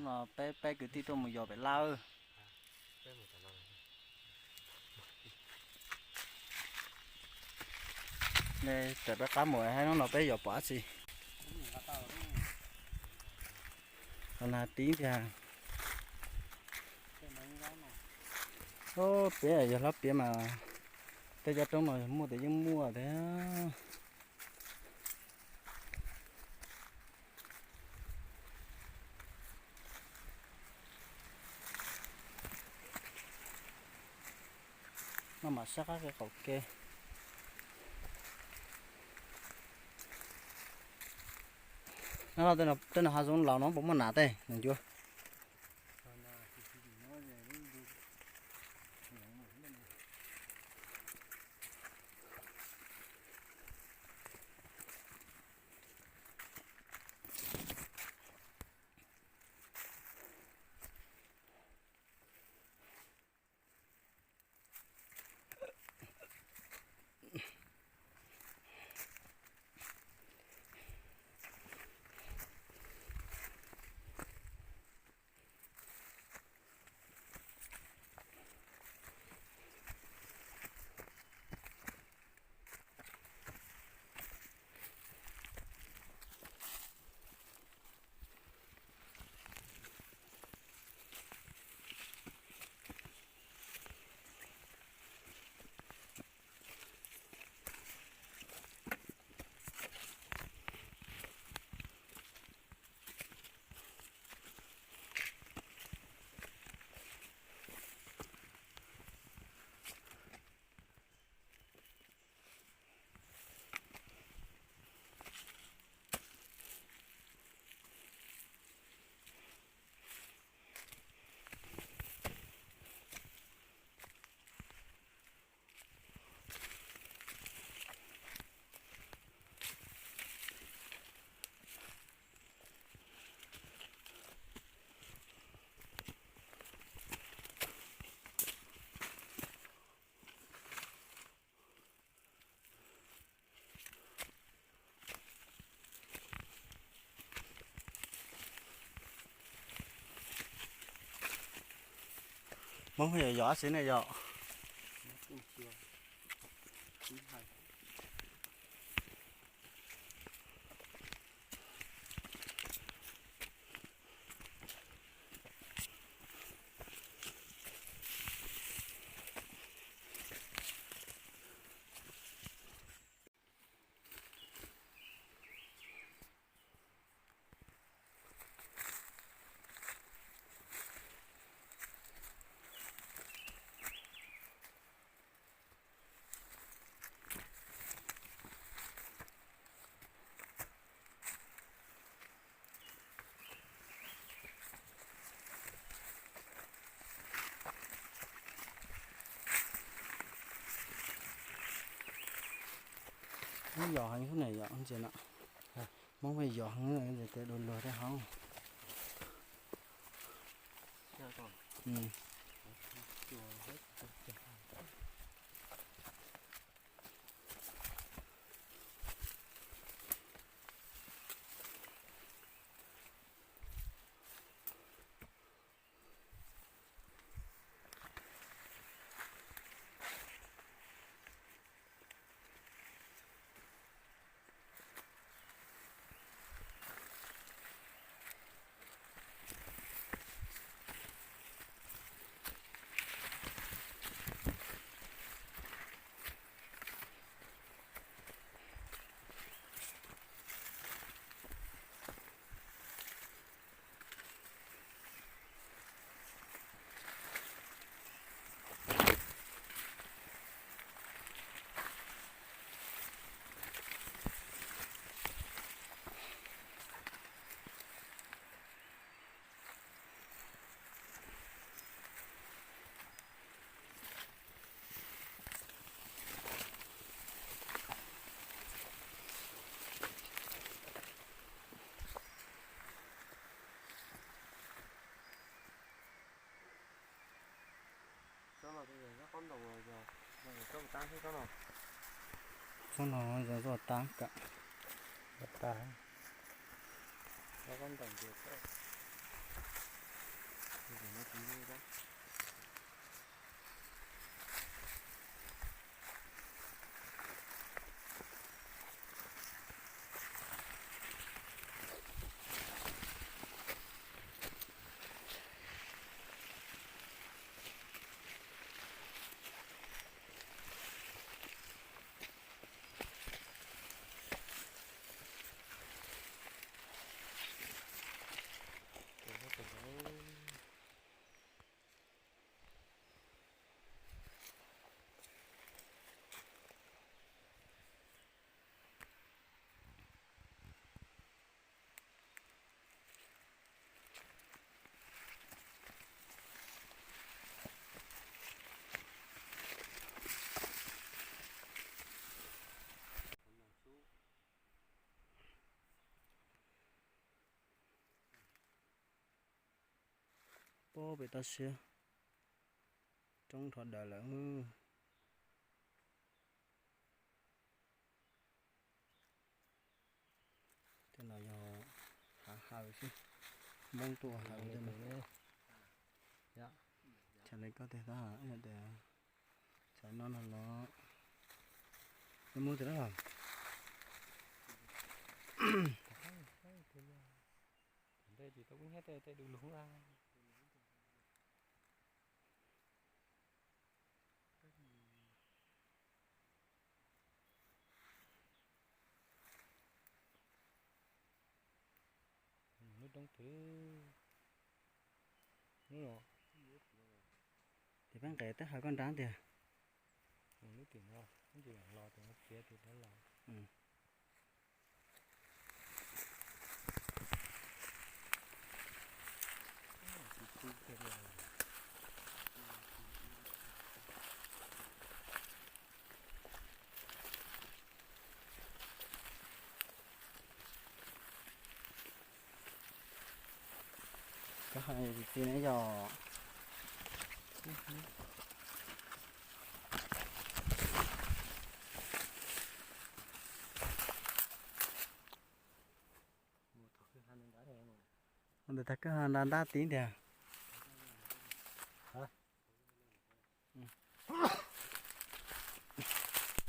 No peb peb kwv tij tuaj mus yos pem lawm. Tawm peb qab mus, hnub no peb yos pom dab tsi. Qhov no tib tiag. Ob piab yog hlob piab mas tej cov roob no yog muaj tias yeej muaj tiag. No mas sab qab ke qaum ke. No tej no hav zoov laus no puas muaj nas tej no ncua. Hmoob yog yog dab tsi ne yog? Hmoob yos heev xwb na yom, ntsia no. Hmoob pheej yos heev, tes dua luag thiab hauv. Tsob no yog zaj tab kam. Zaj tab. pob pem toj siab, roob dhau daws lawm. Tej no yog hav hawm xwb, Hmoob tuaj hav hawm tej no. Txhais li koj tias tab tias txhais no no los, nws mus tim no los. Lub roob twg, lub no. Ces peb nqes teb hav koj nrab tiag. Lub tim no, lub tim los, tim no txiav tim no los. Koj hais tsis txiv ne yog. Ntawm tag koj nrad ntab tib ntiag.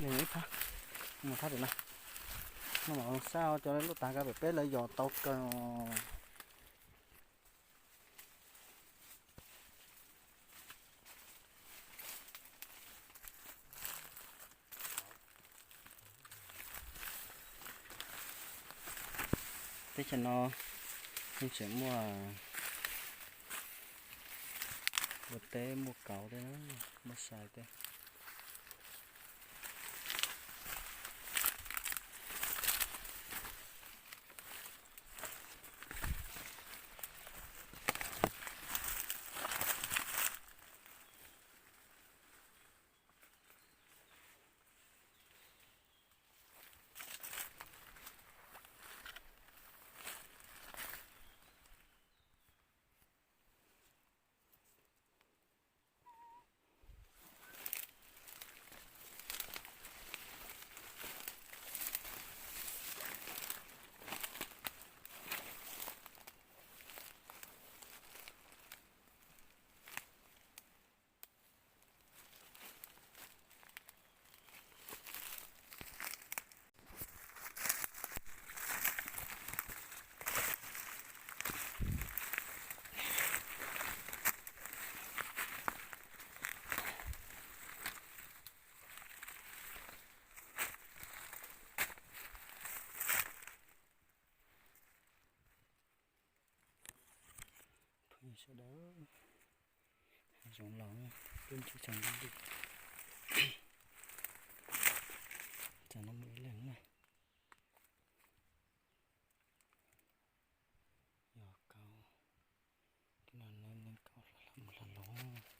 Ib phab, mus phab tim no. No mas sab cov lub tag kab pem peb lawv yos tau kawg. Teb chaws no yeej tseem muaj ua teb muaj kauv thiab, muaj sai thiab. Phooj ywg sawv daws, hav zoov los, peb mus txog ntawm, tam no mus ib leeg na. Yog kauv, tej no neeg kauv hla mus hla los.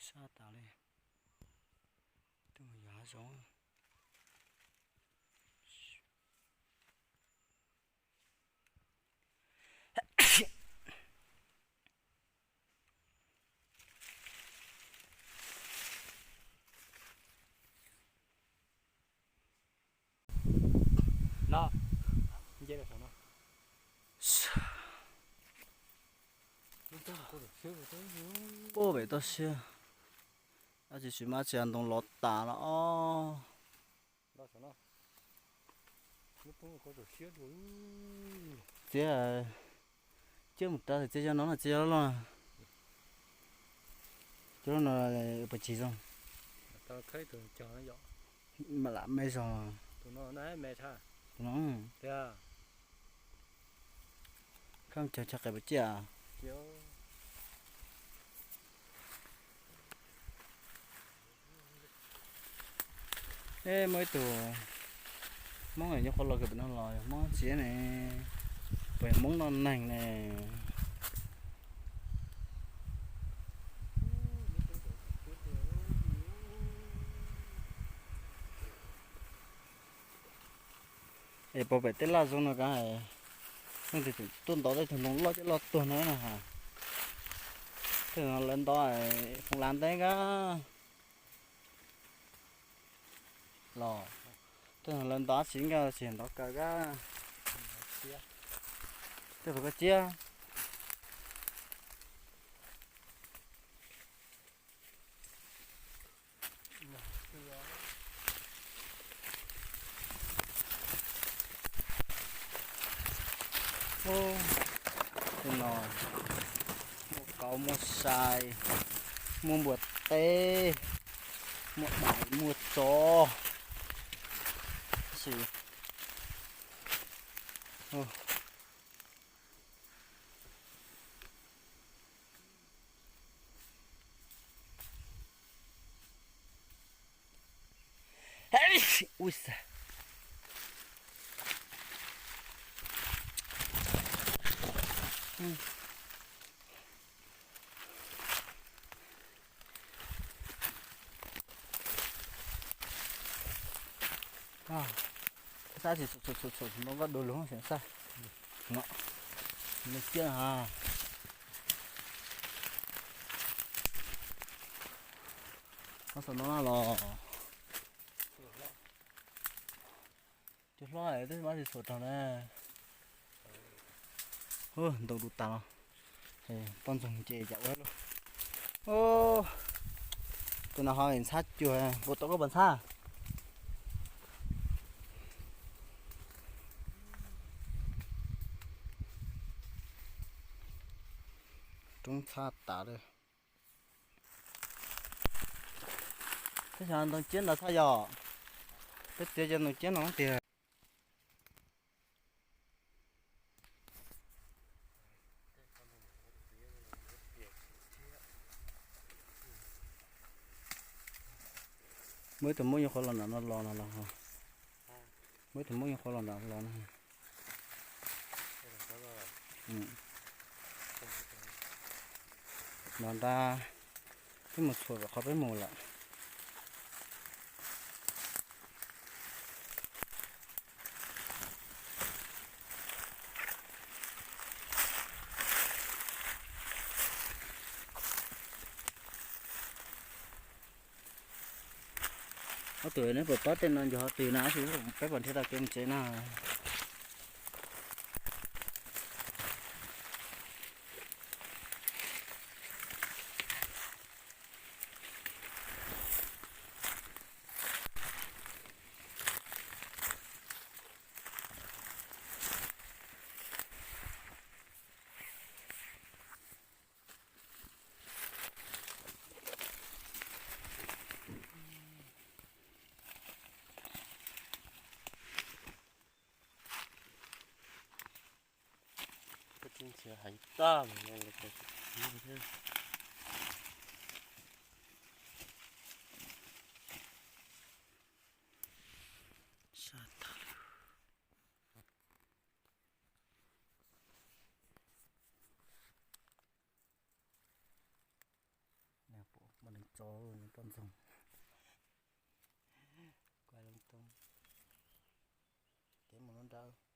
Sab tas li. Twb mus yos hav zoov. Ub, pem toj siab. Dab tsi tsis muaj tsi, ntoo los tas los os. Txiav, ciaj mus tas txiav cov no no, txiav cov loj loj. Cov loj no puas tsis zoo? Mam lam me zog. Tus no, koj cog tso qe puas ciaj? Eb, muaj ib tug Hmoob nyuam qhuav los kawg pem no los yog Hmoob txiv ne, puas yog Hmoob noj neeg ne? Es pom pem tej laj zoo no kav, leej twg tseem tuaj ntov tej tug ntoo loj coj loj tuag no na. Tej no lawv ntov foov lav nteb kab los, tej no lawv ntov tsis nkag tsis ntov kaw kab. Tej puas koj ciaj? Tej no muaj kauv muaj sai, muaj npua teb, muaj dais muaj tsov. Ui xas. Xab tsis txhum txhum txhum no koj du lug xyov xab. No, me ciab ha. Koj xav no los. Cua hlob twb mab tsis txhuam rau na. Ntoo du tas los. Toj ntxoog ces yam ua luaj. Tus no ho ntxhab cuag nkaus tau koj puas ntxhab? Roob txhab tas lawm. Peb xyov ntoo ciab ntawd txhaj yog, peb txiav cov ntoo ciab no tiag. Muaj ib tug Hmoob nyuam qhuav los nram no los no los. Muaj ib tug Hmoob nyuam qhuav los nram los no. Los nrad, peb mus txhuam qhov peb mus lawm. Ob tug neb puas paub tej no yog twg na, peb puas nrhiav tau kev mus tsev na? Koj tsis ntxhias heev tag mas no los tau tsis khib thiab. Sab tag li. Muaj neeg tso poj ntxoog. Kuv loo toob, kev mus lub nrab.